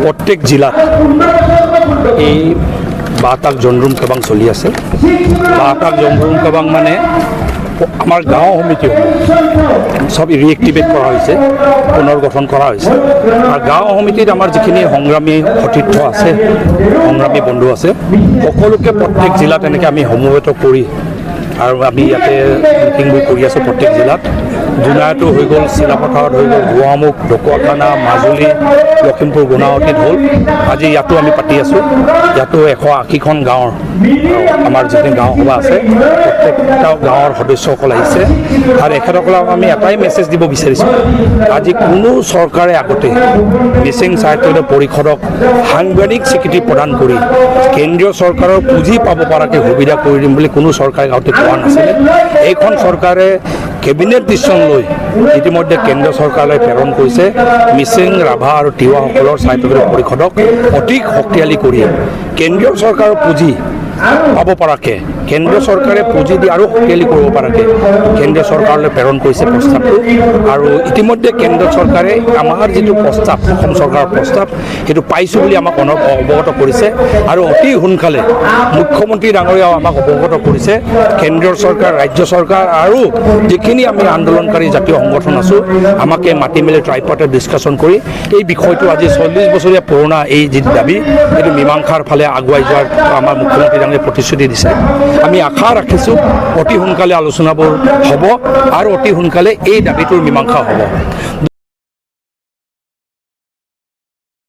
প্ৰত্যেক জিলাত এই বাটাক জনৰুম কেবাং চলি আছে। বাটাক জনৰুম কেবাং মানে আমাৰ গাঁও সমিতিসমূহ চব ৰিএক্টিভেট কৰা হৈছে, পুনৰ গঠন কৰা হৈছে। আৰু গাঁও সমিতিত আমাৰ যিখিনি সংগ্ৰামী সতীৰ্থ আছে, সংগ্ৰামী বন্ধু আছে, সকলোকে প্ৰত্যেক জিলাত এনেকৈ আমি সমবেত কৰি আৰু আমি ইয়াতে মিটিংবোৰ কৰি আছোঁ প্ৰত্যেক জিলাত। জোনাইতো হৈ গ'ল, চিলাপথাৰত হৈ গ'ল, গোৱামুখ, ঢকুৱাখানা, মাজুলী, লখিমপুৰ, গুণাৱতীত হ'ল। আজি ইয়াতো আমি পাতি আছোঁ। ইয়াতো 180খন গাঁৱৰ আমাৰ যিখিনি গাঁও সভা আছে, প্ৰত্যেকটা গাঁৱৰ সদস্যসকল আহিছে। আৰু এখেতসকলক আমি এটাই মেছেজ দিব বিচাৰিছোঁ, আজি কোনো চৰকাৰে আগতে মিচিং স্বায়ত্তশাসিত পৰিষদক সাংবিধানিক স্বীকৃতি প্ৰদান কৰি কেন্দ্ৰীয় চৰকাৰৰ পুঁজি পাব পৰাকৈ সুবিধা কৰি দিম বুলি কোনো চৰকাৰে আগতে কোৱা নাছিলে। এইখন চৰকাৰে কেবিনেট ডিচিশ্যন লৈ ইতিমধ্যে কেন্দ্ৰীয় চৰকাৰলৈ প্ৰেৰণ কৰিছে, মিচিং, ৰাভা আৰু তিৱাসকলৰ স্বায়ত্তশাসিত পৰিষদক অতি শক্তিশালী কৰি কেন্দ্ৰীয় চৰকাৰৰ পুঁজি পাব পৰাকৈ, কেন্দ্ৰীয় চৰকাৰে পুঁজি দি আৰু শক্তিশালী কৰিব পৰাকৈ কেন্দ্ৰীয় চৰকাৰলৈ প্ৰেৰণ কৰিছে প্ৰস্তাৱটো। আৰু ইতিমধ্যে কেন্দ্ৰীয় চৰকাৰে আমাৰ যিটো প্ৰস্তাৱ, অসম চৰকাৰৰ প্ৰস্তাৱ, সেইটো পাইছোঁ বুলি আমাক অৱগত কৰিছে। আৰু অতি সোনকালে মুখ্যমন্ত্ৰী ডাঙৰীয়াও আমাক অৱগত কৰিছে, কেন্দ্ৰীয় চৰকাৰ, ৰাজ্য চৰকাৰ আৰু যিখিনি আমি আন্দোলনকাৰী জাতীয় সংগঠন আছোঁ, আমাকে মাতি মেলি ট্ৰাইপাৰ্টাইট ডিছকাশ্যন কৰি এই বিষয়টো, আজি 40 বছৰীয়া পুৰণা এই যি দাবী, এইটো মীমাংসাৰ ফালে আগুৱাই যোৱাৰ আমাৰ মুখ্যমন্ত্ৰী ডাঙৰীয়াই প্ৰতিশ্ৰুতি দিছে। আমি আশা ৰাখিছোঁ, অতি সোনকালে আলোচনাবোৰ হ'ব আৰু অতি সোনকালে এই দাবীটোৰ মীমাংসা হ'ব।